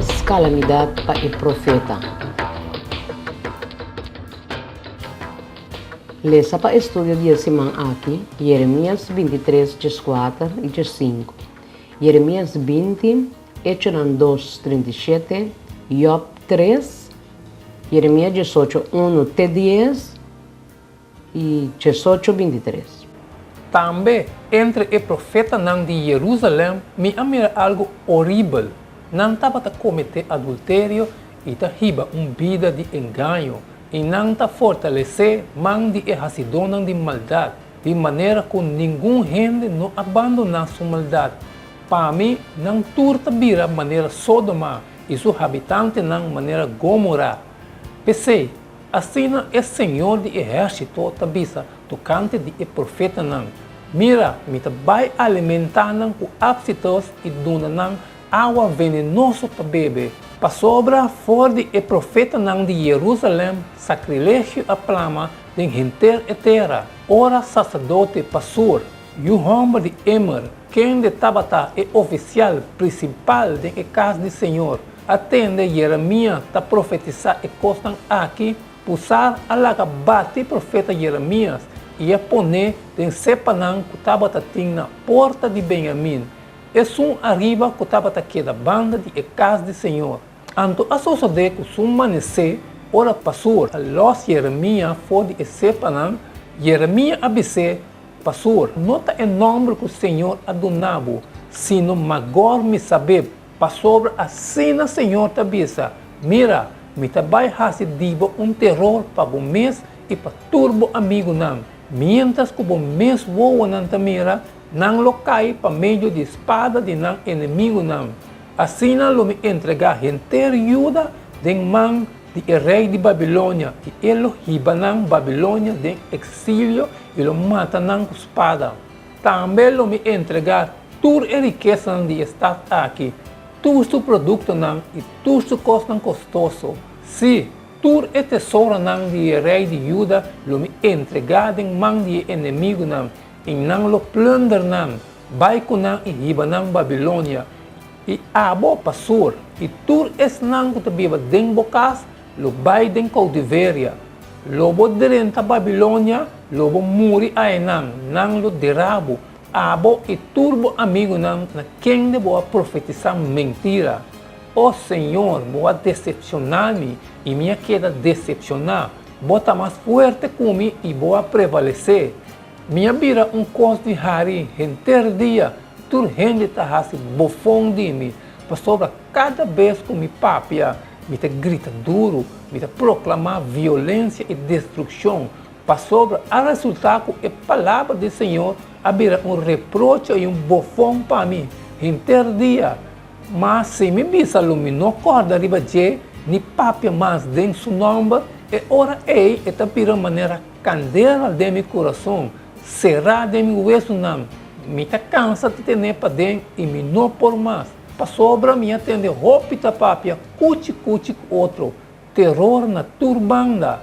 Mas kalamidat pa e profeta. Lesa pa estudio di e siman aki, Jeremias 23, 14 i 15, Jeremias 20, Echonan 2, 37, Job 3, Jeremias 18, 1 te 10 i 18, 23. Tambe entre e profetanan di Jerusalèm mi a mira algu oribel, nan tabata kometé adulterio i ta hiba un bida di engaño, i nan ta fortalesé man di e hasidónan di maldat, di manera ku ningun hende no a bandoná su maldat. Pa mi, nan tur ta bira manera Sódoma i su habitantenan manera Gómora. P'esei, asina e Señor di ehérsito ta bisa tokante di e profetanan, Mira, mi ta bai alimentá nan ku ápsitos i duna nan awa venenoso pa bebe, pasobra for di e profetanan di Jerusalèm sakrilegio a plama den henter e tera. Ora saserdote Pasur, yu hòmber di Immer, kende tabata e ofisial prinsipal den e kas di señor, a tende Jeremias ta profetisá e kosnan aki, Pusar a laga bati profeta Jeremias i a pon'é den sepanan ku tabata tin na Porta di Benjamin, esun ariba ku tabata keda banda di e kas di señor. Anto a sosodé ku su manesé, ora Pasur a lòs Jeremias for di e sepanan, Jeremias a bis'é, Pasur, no ta e nòmber ku señor a duna bo, sino Magor Misabeb, pasobra asina señor ta bisa, Mira, mi ta bai hasi di bo un teror pa bo mes i pa tur bo amigunan, miéntras ku bo mes wowonan ta mira, nan lo kai pa medio di spada di nan enemigunan. Asina lo mi entregá henter Juda den man di e rei di Babilonia, i e lo hiba nan Babilonia den eksilio i lo mata nan ku spada. Tambe lo mi entregá tur e rikesanan di e stat aki, tur su produktonan i tur su kosnan kostoso, sí, tur e tesoronan di e rei di Juda lo mi entregá den man di e enemigunan, i nan lo plùnder nan, bai ku nan i hiba nan Babilonia. I abo, Pasur, i tur esnan ku ta biba den bo kas lo bai den koutiveria. Lo bo drenta Babilonia, lo bo muri aenan, nan lo dera bo, abo i tur bo amigunan na kende bo a profetisá mentira. O señor, bo a desepshoná mi, i mi a keda desepshoná. Bo ta mas fuerte ku mi i bo a prevalesé. Mi a bira un kos di hari henter dia, tur hende ta hasi bofon di mi, pasobra kada bes ku mi papia, mi ta grita duru, mi ta proklamá violensia i destrukshon, pasobra a resultá ku e palabra di señor a bira un reproche i un bofon pa mi henter dia. Ma si mi bisa lo mi no kòrda riba dje ni papia mas den su nòmber, e ora ei e ta bira manera Kandela den mi kurason, será den mi wesunan, mi ta kansa di ten'é paden i mi no por mas, pasobra mi a tende hopi ta papia kuchi kuchi ku otro, teror na tur banda.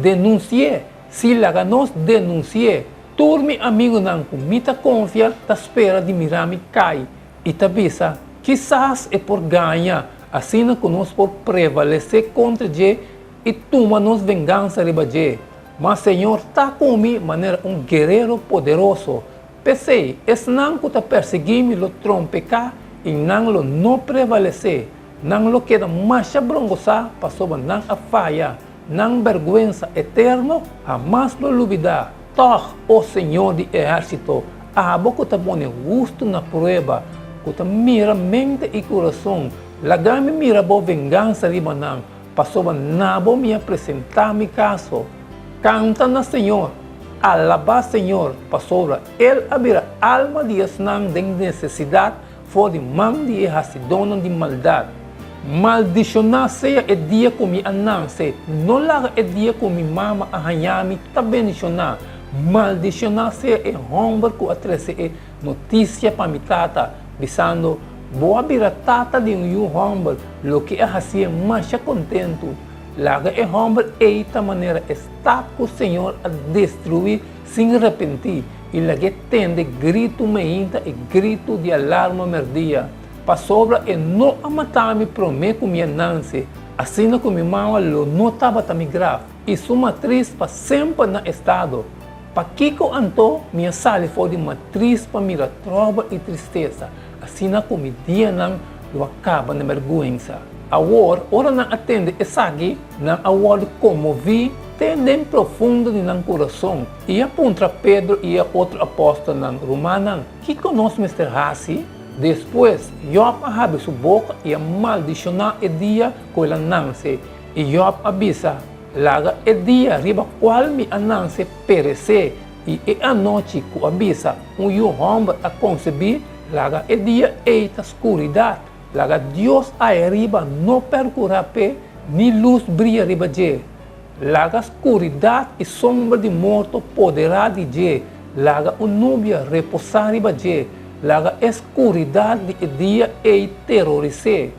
Denunsi'é, sí laga nos denunsi'é. Tur mi amigunan ku mi ta konfia ta spera di mira mi kai i ta bisa, Kisas e por gaña, asina ku nos por prevalesé kontra dje I tuma nos vengansa riba dje. Ma Señor ta ku mi manera un guerero poderoso. P'esei, esnan ku ta persiguí mi lo trompeká i nan lo no prevalesé. Nan lo keda masha brongosá pasobra nan a faya. Nan bèrgwensa eterno hamas lo lubidá. Tòg, o Señor di ehérsito, abo ku ta pone hustu na prueba, ku ta mira mente i kurason, laga mi mira bo vengansa riba nan, Pasobra na bo mi a presentá mi kaso. Kanta na Señor, alabá Señor, pasobra El a bira alma di esnan den nesesidat for di man di e hasidónan di maldat. Maldishoná sea e dia ku mi a nase, no laga e dia ku mi mama a haña mi ta bendishoná. Maldishoná sea e hòmber ku a trese e notisia pa mi tata, bisando, Bo a bira tata di un yu hòmber, loke a hasié masha kontentu. Laga e hòmber ei ta manera e stat ku Señor a destruí sin repentí, i lag'é tende gritu meinta i gritu di alarma mèrdia. Pasobra e no a mata mi promé ku mi a nanse, asina ku mi mama lo no tabata mi graf, i su matris pa semper na estado. Pakiko anto mi a sali for di matris pa mira tròbel i tristesa, asina ku mi dianan lo a kaba na bèrgwensa? Awor, ora nan a tende esaki, nan a wòrdu konmoví te den profundo di nan kurason i a puntra Pedro i e otro apòstelnan, Rumannan, kiko nos mester hasi? Despues, Jòb a habri su boka i a maldishoná e dia ku el a nanse, i Jòb a bisa, Laga e dia riba kual mi a nanse peresé, i e anochi ku a bisa un yu hòmber a konsebí, laga e dia ei ta skuridat. Laga Dios aya riba no pèrkurá p'e, ni lus bria riba dje. Laga skuridat i sombra di morto poderá di dje, laga un nubia reposá riba dje, laga e skuridat di e dia ei teroris'é.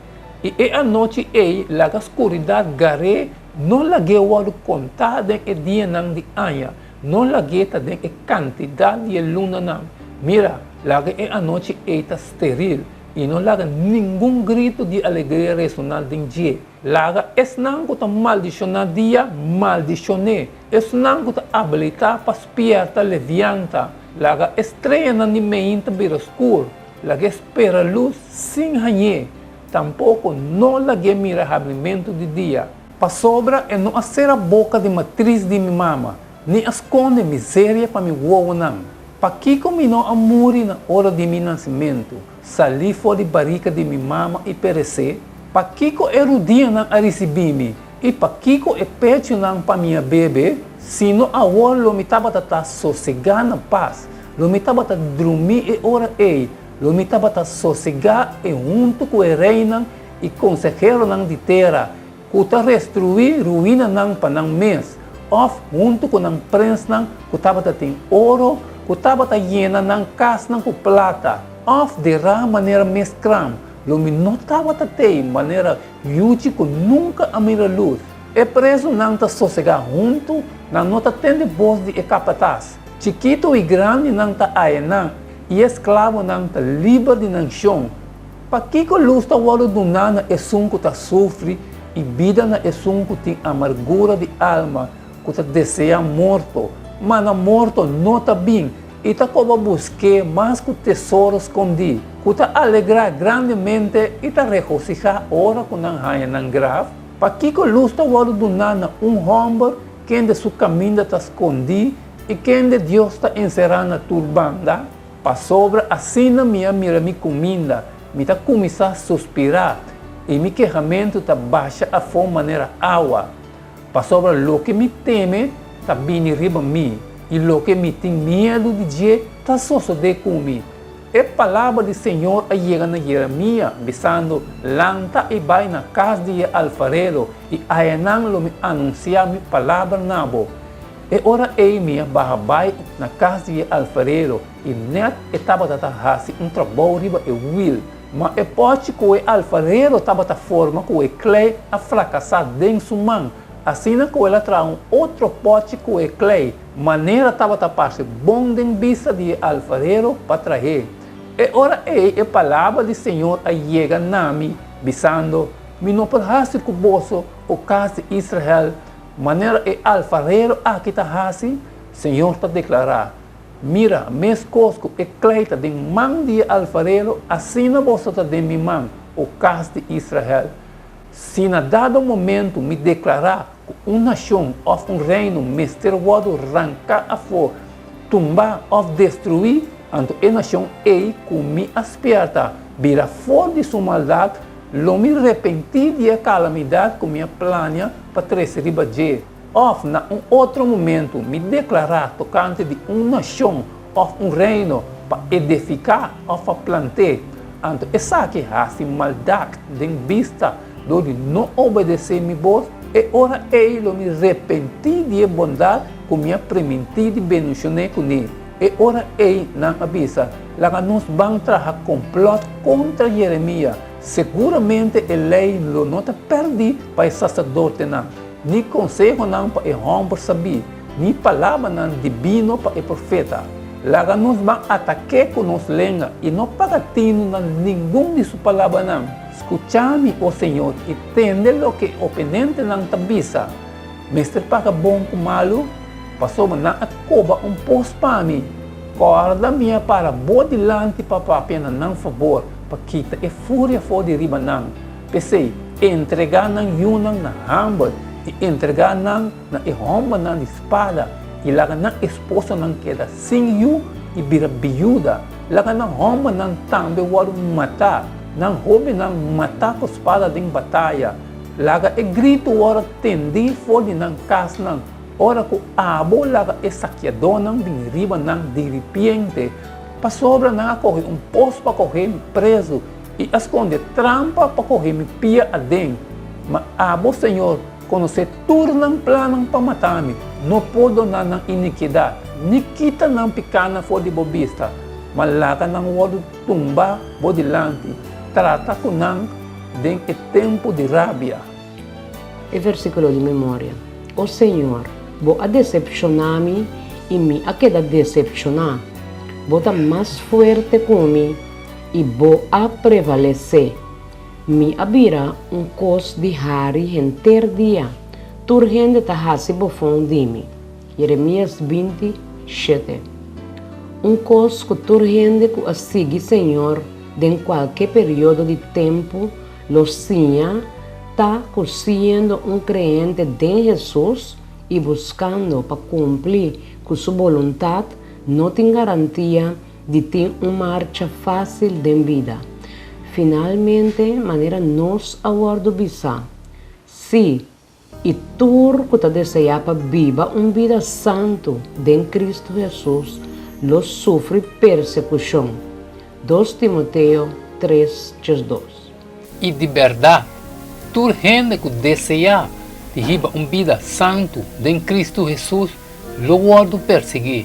I e anochi ei laga skuridat gar'é, no lag'é wòrdu kontá den e dianan di aña, no lag'é ta den e kantidat di e lunanan. Mira, laga e anochi ei ta steril, i no laga ningun gritu di alegria resoná den dje. Laga esnan ku ta maldishoná dia, maldishon'é, esnan ku ta abilitá pa spièrta levianta. Laga e streanan di meinta bira skur. Lag'é spera lus sin hañ'é, tampoko no lag'é mira habrimentu di dia. Pasobra e no a sera boka di matris di mi mama, ni a skonde miseria pa mi wowonan. Pakiko mi no a muri na ora di mi nasimentu, salí for di barika di mi mama i peresé? Pakiko e rudianan a risibí mi, i pakiko e pechunan pa mi a bebe? Sino awor lo mi tabata ta sosegá na pas, Lo mi tabata drumí e ora ei, lo mi tabata sosegá e huntu ku e reinan i konseheronan di tera, ku ta restruí ruinanan pa nan mes, òf huntu ku nan prensnan ku tabata tin oro, ku tabata yena nan kasnan ku plata, òf derá manera mes kram, lo mi no tabata tei manera yuchi ku nunka a mira lus. E prezunan ta sosegá huntu, nan no ta tende bos di e kapatas. Chikitu i grandinan ta aená, i e sklabonan ta liber di nan shon. Pakiko lus ta wòrdu duná na esun ku ta sufri i bida na esun ku tin amargura di alma, ku ta deseá morto, ma na morto no ta bin, i ta koba busk'é mas ku tesoro skondí, ku ta alegrá grandemente i ta regosihá ora ku nan haña nan graf? Pakiko lus ta wòrdu duná na un hòmber Kende su kaminda ta skondí i kende Dios ta enserá na tur banda? Pasobra asina mi a mira mi kuminda, mi ta kuminsá suspirá, i mi kehamentu ta basha afó manera awa. Pasobra loke mi teme ta bini riba mi, i loke mi tin miedu di dje ta sosodé ku mi. E palabra di Señor a yega na Jeremia, bisando, Lanta i bai na kas di e alfarero, i ayanan lo mi anunsiá mi palabra na bo. E ora ei mi a baha bai na kas di e alfarero, i nèt e tabata ta hasi un trabou riba e wil. Ma e pòchi ku e alfarero tabata forma ku e klei a frakasá den su man, asina ku el a traha un otro pòchi ku e klei, Manera tabata parse bon den bista di e alfarero pa trah'é. E ora ei e palabra di Señor a yega na mi, bisando, Mi no por hasi ku boso, o kas di Israel, manera e alfarero aki ta hasi? Señor ta deklará. Mira, meskos ku e klei ta den man di e alfarero, asina boso ta den mi man, o kas di Israel. Si na dado momentu mi deklará ku un nashon òf un reino mester wòrdu ranká afó, tumbá òf destruí, anto e nashon ei ku mi a spièrta bira for di su maldat, lo mi repentí di e kalamidat ku mi a plania pa trese riba dje. Òf na un otro momentu mi deklará tokante di un nashon òf un reino pa edifiká òf pa plant'é, anto esaki hasi maldat den bista dor di no obedesé mi bos, e ora ei lo mi repentí di e bondat ku mi a primintí di bendishon'é kuné. E ora ei nan a bisa, Laga nos ban traha komplòt kontra Jeremia, seguramente e lei lo no ta pèrdí pa e saserdotenan, ni konsehonan pa e hòmber sabí, ni palabranan dibino pa e profeta. Laga nos ban atak'é ku nos lenga i no paga tinu na ningun di su palabranan. Skucha mi, o Señor, i tende loke e oponentenan ta bisa. Mester paga bon ku malu? Pasobra nan a koba un pos pa mi. Kòrda mi a para bo dilanti pa papia na nan fabor, pa kita e furia for di riba nan. P'esei, entregá nan yunan na hamber i entregá nan na e hòmbernan di spada i laga nan esposonan keda sin yu i bira biuda. Laga nan hòmbernan tambe wòrdu matá, nan hóbennan matá ku spada den bataya. Laga e gritu wòrdu tendí for di nan kasnan, ora ku abo laga e sakiadónan bin riba nan diripiente, pasobra nan a kohe un pos pa kohe mi prezu i a skonde trampa pa kohe mi pia aden. Ma abo, Señor, konosé tur nan plannan pa mata mi. No pordoná nan inikidat, ni kita nan pikánan for di bo bista, ma laga nan wòrdu tumbá bo dilanti. Trata ku nan den e tempu di rabia. E versíkulo di memoria, O Señor, bo a desepshoná mi i mi a keda desepshoná. Bo ta mas fuerte ku mi i bo a prevalesé. Mi a bira un kos di hari henter dia, tur hende ta hasi bofon di mi. Jeremias 20, shete. Un kos ku tur hende ku a sigui Señor den kualke periodo di tempu lo siña ta ku siendo un kreente den Hesus i buskando pa kumpli ku Su boluntat no tin garantia di tin un marcha fásil den bida. Finalmente, manera nos a wòrdu bisá, Sí, i tur ku ta deseá pa biba un bida santu den Kristu Hesus lo sufri persekushon. 2 Timoteo 3, 12. I di bèrdat, tur hende ku deseá di hiba un bida santu den Kristu Hesus lo wòrdu persiguí.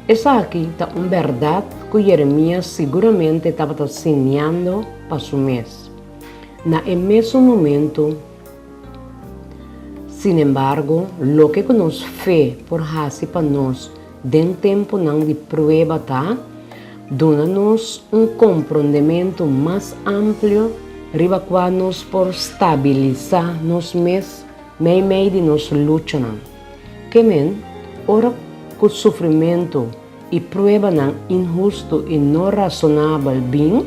Esaki ta un bèrdat ku Jeremias siguramente tabata siñando pa su mes. Na e mesun momentu, sinembargo, loke ku nos fe por hasi pa nos den tempunan di prueba ta duna nos un komprondementu mas amplio riba kua nos por stabilisá nos mes meimei di nos luchanan. Ke men, ora ku sufrimentu i pruebanan inhustu i no rasonabel bin,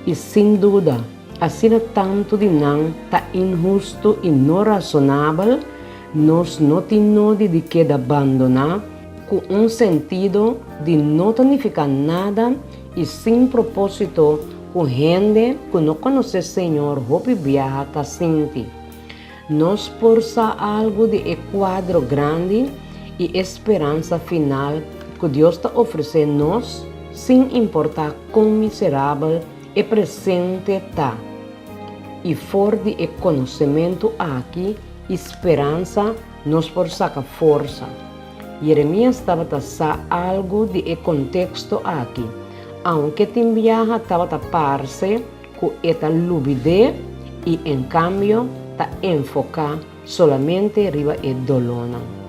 i sin duda asina tantu di nan ta inhustu i no rasonabel, nos no tin nodi di keda bandoná ku un sentido di no ta nifiká nada i sin propósito ku hende ku no konosé Señor hopi biaha ta sinti. Nos por sa algu di e kuadro grandi i e speransa final ku Dios ta ofresé nos sin importá kon miserabel e presente ta. I for di e konosementu aki i speransa nos por saka forsa. Jeremias tabata sa algu di e konteksto aki, aunke tin biaha tabata parse ku e ta lubid'é i en kambio ta enfoká solamente riba e dolónan.